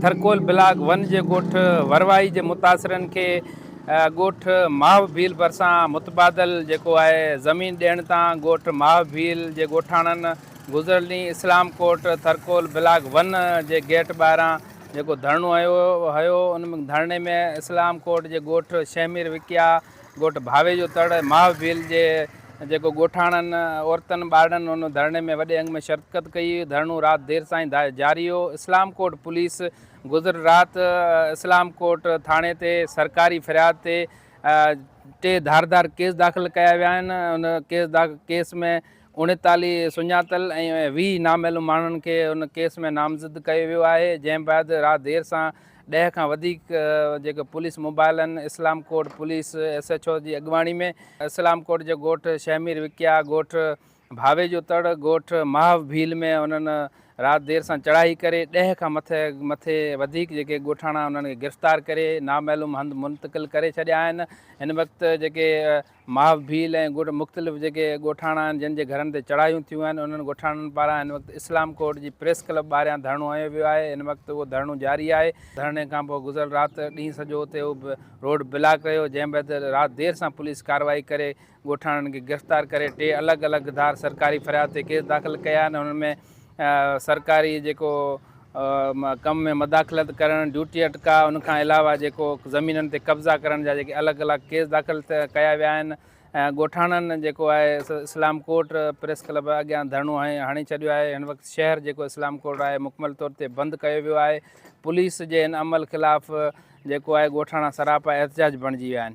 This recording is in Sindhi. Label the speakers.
Speaker 1: ٿرڪول بلاڪ ون جي ڳوٺ وروائي جي متاثرن کي ڳوٺ ماهو ڀيل ڀرسان متبادل جيڪو آهي زمين ڏيڻ تان ڳوٺ ماهو ڀيل جي ڳوٺاڻن گذريل ڏينهن اسلام ڪوٽ ٿرڪول بلاڪ ون جي گيٽ ٻاهران جيڪو ڌرڻو هنيو هيو ان ڌرڻي ۾ اسلام ڪوٽ جي ڳوٺ شهمير وڪيا ڳوٺ ڀاوي جو تڙ، ماهه ڀيل جي جيڪو ڳوٺاڻن، عورتن، ٻارڙن ان ڌرڻي ۾ وڏي انگ ۾ شرڪت ڪئي، ڌرڻو رات دير سائين جاري هو، اسلام ڪوٽ پوليس گذريل رات اسلام ڪوٽ ٿاڻي تي سرڪاري فرياد تي ٽي ڌار ڌار ڪيس داخل ڪيا ويا آهن، ان ڪيس ڪيس ۾ 39 سڃاتل ۽ 20 نامعلوم ماڻهن کي ان ڪيس ۾ نامزد ڪيو ويو آهي، جنهن بعد رات دير سان 10 کان وڌيڪ جيڪي پوليس موبائلن اسلام ڪوٽ پوليس ايس ايڇ او جي اڳواڻي ۾ اسلام ڪوٽ جي ڳوٺ شهمير وڪيا، ڳوٺ ڀاوي جو تڙ، ڳوٺ ماهو ڀيل ۾ انهن رات دير سان چڙهائي ڪري 10 کان مٿي مٿي وڌيڪ جيڪي ڳوٺاڻا انهن کي گرفتار ڪري نامعلوم هنڌ منتقل ڪري ڇڏيا آهن، هن وقت جيڪي ماهه ڀيل ۽ ڳوٺ مختلف جيڪي ڳوٺاڻا آهن جن جي گهرن تي چڙهايون ٿيون آهن انهن ڳوٺاڻن پاران هن وقت اسلام ڪوٽ جي پريس ڪلب ٻاهريان ڌرڻو هنيو ويو آهي هن وقت اهو ڌرڻو جاري آهي. ڌرڻي کانپوء گذريل رات ڏينهن سڄو اتي اهو روڊ بلاڪ رهيو جنهن بعد رات دير سان پوليس ڪارروائي ڪري ڳوٺاڻن کي گرفتار ڪري ٽي الڳ الڳ ڌار سرڪاري فرياد تي ڪيس داخل ڪيا آهن انهن ۾ سرڪاري جيڪو ڪم ۾ مداخلت ڪرڻ، ڊيوٽي اٽڪاء، ان کان علاوه جيڪو زمينن تي قبضا ڪرڻ جا جيڪي الڳ الڳ ڪيس داخل ڪيا ويا آهن ۽ ڳوٺاڻن جيڪو آهي اسلام ڪوٽ پريس ڪلب اڳيان ڌرڻو هڻي ڇڏيو آهي هن وقت شهر جيڪو اسلام ڪوٽ آهي مڪمل طور تي بند ڪيو ويو آهي پوليس جي هن عمل خلاف جيڪو آهي ڳوٺاڻا سراپا احتجاج بڻجي ويا آهن.